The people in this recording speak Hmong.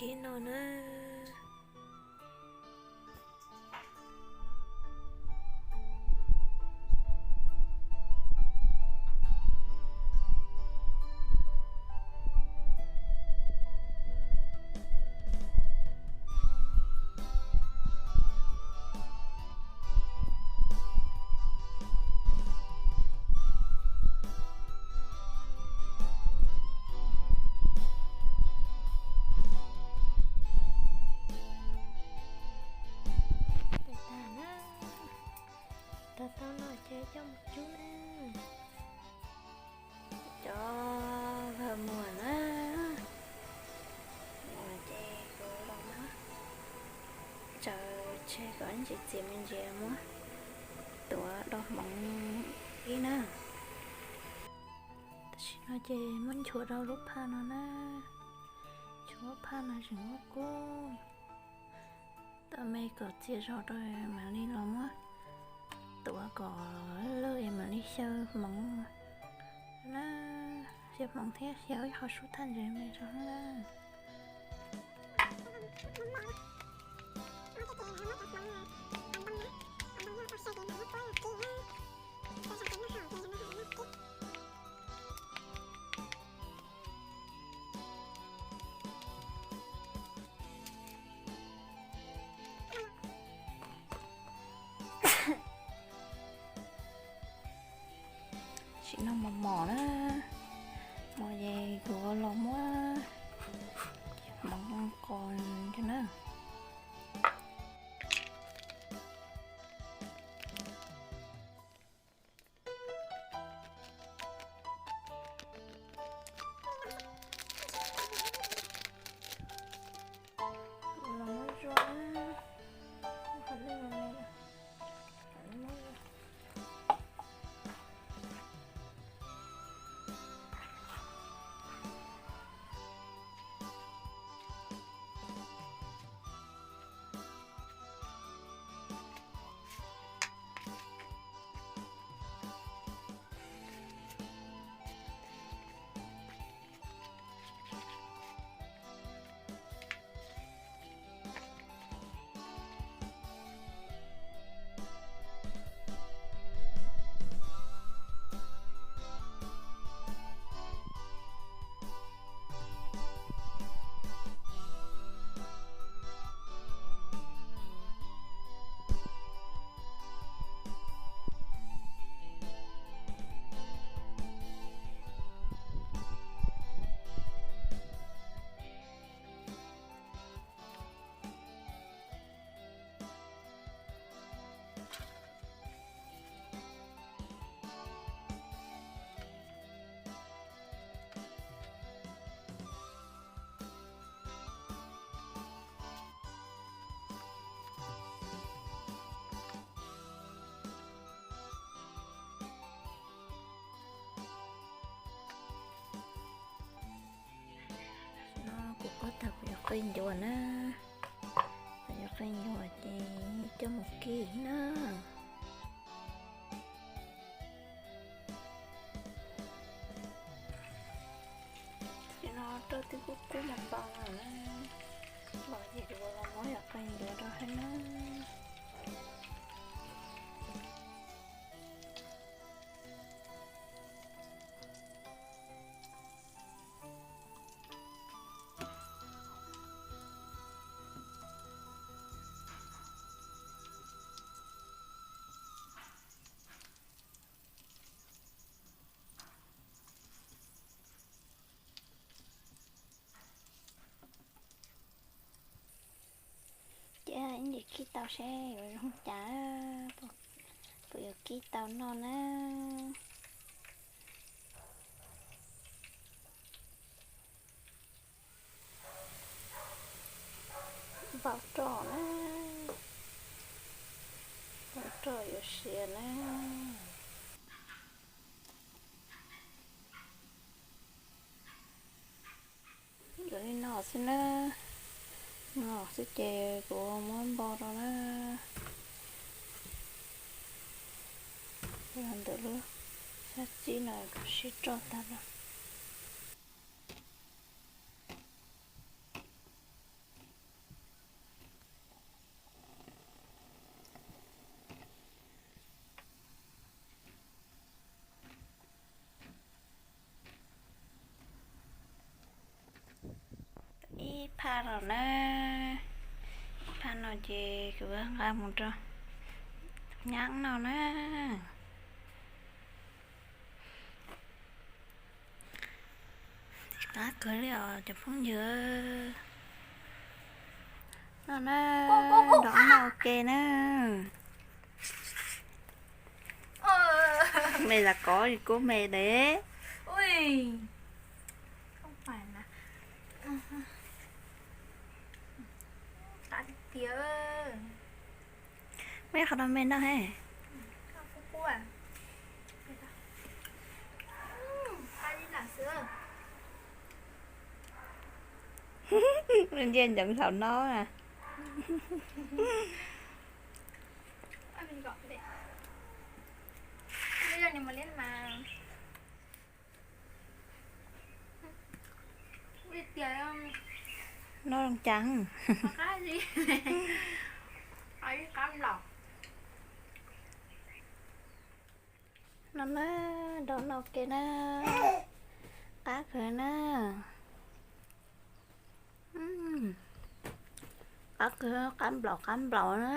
kib no na. Tag tag no ces coj mus cub na. Cov vawg muag na, muag ces kuv los muab tsaws tseg kom ntsis txias me ntsis muab tuav do hmoov ib na. Tam sim no ces muab nchuav rau lub phaj no na, nchuav lub phaj no tseem muab kub tau me kom txias zog rau mam li los muab tuav kom lwj es mam li xyaw hmoov na, xyaw hmoov thiab xyaw ib qho sub thaj ntseg me rau na. Tam sim no mos mos na, mos ces kuv los muab hmoov qos na. No kuv kuaj tag kuv yuav qi ncuav na, kuv yuav qi ncuav ces coj mus kib na. Tam sim no roj twb kub kub npas npas lawm na, los ces kuv los muab yuav qi ncuav rau hab na. Ces ib ntsis kib tau seb yuav zoo cas, puas yuav kib tau noj na. Npau roj na, npau roj yuav siav na. Yuav li no xwb na, no xwb ces kuv muab npau rau na. Ntawm lub sab txib no kom sib roj tag no. Phaj no na, phaj no ces kuv nqa mus rau nyab noj na. Qab kawg li os cov phooj ywg. No na, nrog noj ua ke na. Me las kov kuv me dev. Me qhov no me noj he. Ntsia ntsoov saum no na. No zoo cas? No na, nrog noj ke na. Qab kawg na. Qab kawg, qab nplaum qab nplaum na.